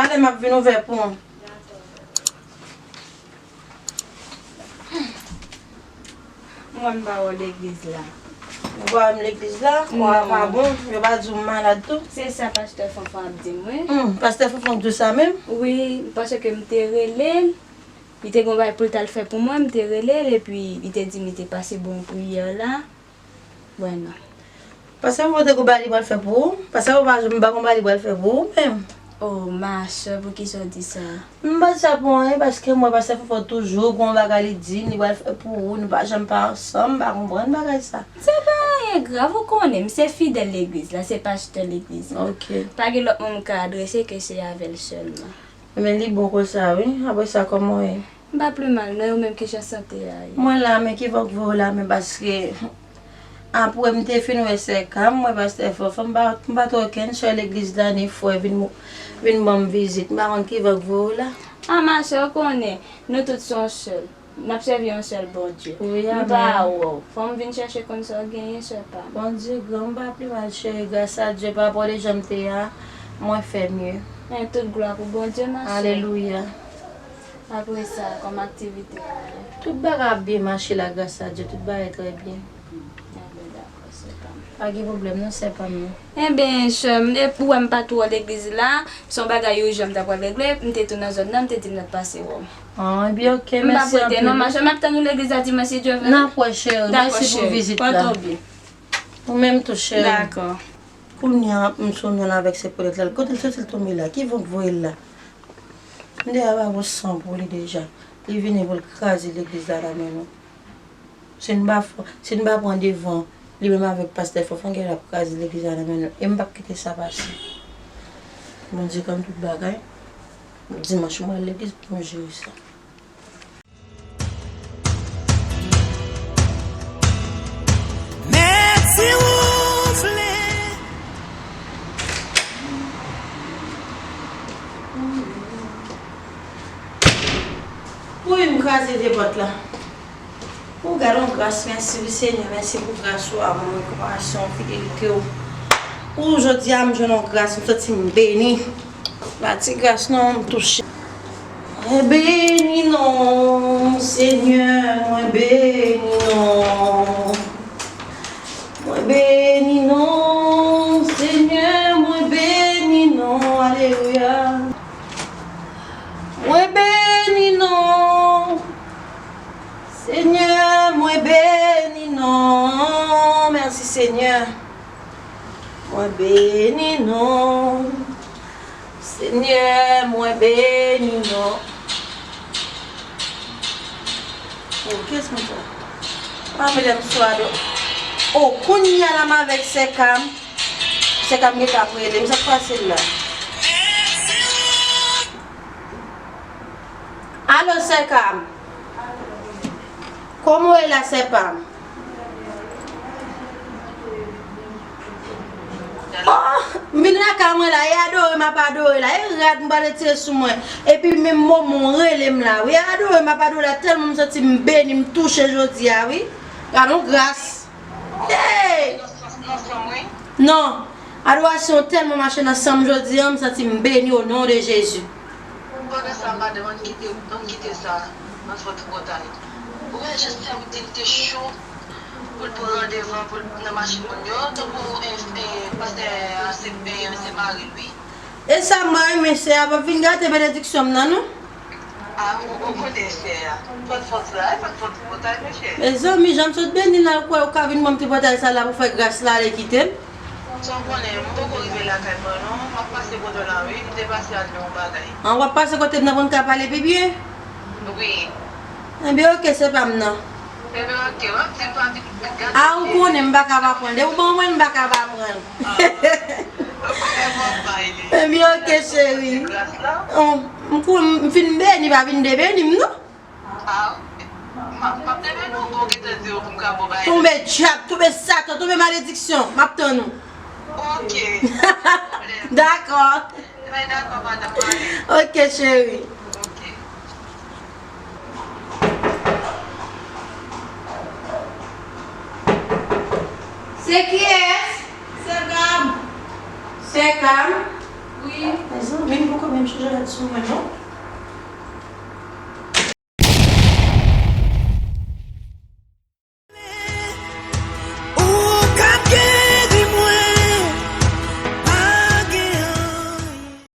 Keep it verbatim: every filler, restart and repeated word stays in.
Talè m ap vin ouvè pou ou. Mwen m pa wè w legliz la. Ou pa wè m legliz la? Kò a pa bon? Yo pa di w m malad tou? Se sa pastè Fanfan ap di m, wi. Hmm, pastè Fanfan di w sa menm? Wi, paske m te rele l. Li te gen yon bagay pou l t al fè pou mwen, m te rele l, epi li te di m li te pase bon priyè la. Bwè non. Pastè Fanfan te gon bagay li pral fè pou ou? Pastè Fanfan pa janm pa gon bagay li pral fè pou ou menm. Oh, machè, poukisa w di sa? M pa di sa pou anyen, paske m wè pastè Fanfan toujou gon bagay li di m li pral fè pou ou, nou pa janm pa ansanm, m pa konprann bagay sa. Se pa anyen grav, ou konnen, m se fidèl legliz la, se pastè legliz la. Ok. Pa gen lòt moun m ka adrese ke se avè l sèlman. Ebyen, li bon konsa, wi. Apre sa, kòman w ye? M pa pi mal, non, e ou menm, kijan sante a ye? Mwen la, men ki van k voye w la, men paske apre m te fin wè sè Kam, m wè pastè Fanfan, m pa, m pa twò okenn sè legliz la, ni frè vin, vin ban m vizit. M pa konn ki van k voye w la. A, machè, ou konnen, nou tout se yon sèl. N ap sèvi yon sèl Bondye. Wi, amèn. M pa wè w. Fò m vin chèche konn sa w genyen, sè pa m. Bondye gran, m pa pi mal, cheri. Gras a Dye, pa rapò de jan m te ye a, mwen fè mye. Men tout glwa pou Bondye, machè. Alelouya. Apre sa, kòman aktivite a ye? Tout bagay ap byen mache la, gras a Dye. Tout bagay trè byen. Ebyen, dakò, sè pa m. Pa gen pwoblèm, non, sè pa m, non. Ebyen, sè m, e, ou wè m pa twò legliz la. Se yon bagay ijan m ta pral regle, m te tou nan zòn nan, m te di m t ap pase wè w. Ah, ebyen, ok, mèsi anpil. M p ap rete non, machè, m ap tann ou legliz la dimanch, si Dye vle. N ap wè, cheri. Dakò, cheri. Mèsi pou vizit la. Pòte w byen. Ou menm tou, cheri. Dakò. Kounye a, m sou non l avèk se polèt la. Kote l soti l tonbe la? Ki van k voye l la? M deja ba w san pou li deja. Li vini pou l kraze legliz la nan men nou. Si n pa fè, si n pa pran devan, li menm avèk pastè Fanfan, gen lè l ap kraze legliz la nan men nou. E m p ap kite sa pase. Bondye konn tout bagay. Dimanch, mwen al legliz pou m jere sa. Mèt si ou vle. Wi, m kraze de pòt la. Ou gad yon gras, mèsi wi Senyè, mèsi pou gras ou, amou, konpasyon, fidelite w. Ou jodi a m jwenn yon gras, m santi m beni. Pa ti gras non, m touche. Mwen beni non w, Senyè, mwen beni non w. Mwen beni non w, Senyè, mwen beni non w, alelouya. Mwen beni non w, Senyè, mwen beni non w. Mèsi, Senyè. Mwen beni non w. Senyè, mwen beni non. Oh, kiyès moun sa? Pa vle m swa do. Oh, kounye a la m avèk sè Kam. Sè Kam gentan ap rele m. Sa k pase l la? Alo, sè Kam. Kòman w ye la, sè pa m? Oh, m vin lakay mwen la, e adore m ap adore la, e rad m pral retire sou mwen. Epi menm moman w rele m la, wi, e adore m ap adore la, tèlman m santi m beni, m touche jodi a, wi. Gad yon gras. Hey! Non. Adorasyon tèlman mache nan san m jodi a, m santi m beni o non de Jezi. Pandan sa, madanm, ann kite, ann kite sa nan fò tripotay. Ou wè, jan sè m di l te cho pou l pran randevou pou l nan machin moun yo, tankou, e, e, pastè a se, e, se mari l, wi. E sa m pa renmen, sè a p ap vin gate benediksyon m nan, non. A, ou, ou konnen sè a. Fòt fòt la, e fòt fòt tripotay, monchè. Mezanmi, jan m sot beni la, ou kwè ou ka vin ban m tripotay sa la pou fè gras la ale kite m? Sa w konnen, m poko rive lakay mwen non, m ap pase kote w la wi, m te pase al nan yon bagay. An, w ap pase kote m nan pou n ka pale pi byen? Wi. Ebyen, oke, se pa m nan. Ebyen, oke, w ap di pa vin gate. A, ou konnen m pa ka pa pran l. Depi w ban mwen l, m pa ka pa pran l. A. Ebyen, oke, cheri. Gras la. Oh, m kou-, m fin beni, pa vin debeni m, non. A, m ap, m ap leve non, bon, gentan di yo pou m ka bon bagay. Tonbe dyab, tonbe satan, tonbe malediksyon. M ap tann ou. Oke. Dakò. Ebyen, dakò, madanm, m ale. Oke, cheri. Oke. Se kiyès? Sè Kam. Sè Kam? Wi. Mezanmi, m poko menm chanje rad sou mwen, non.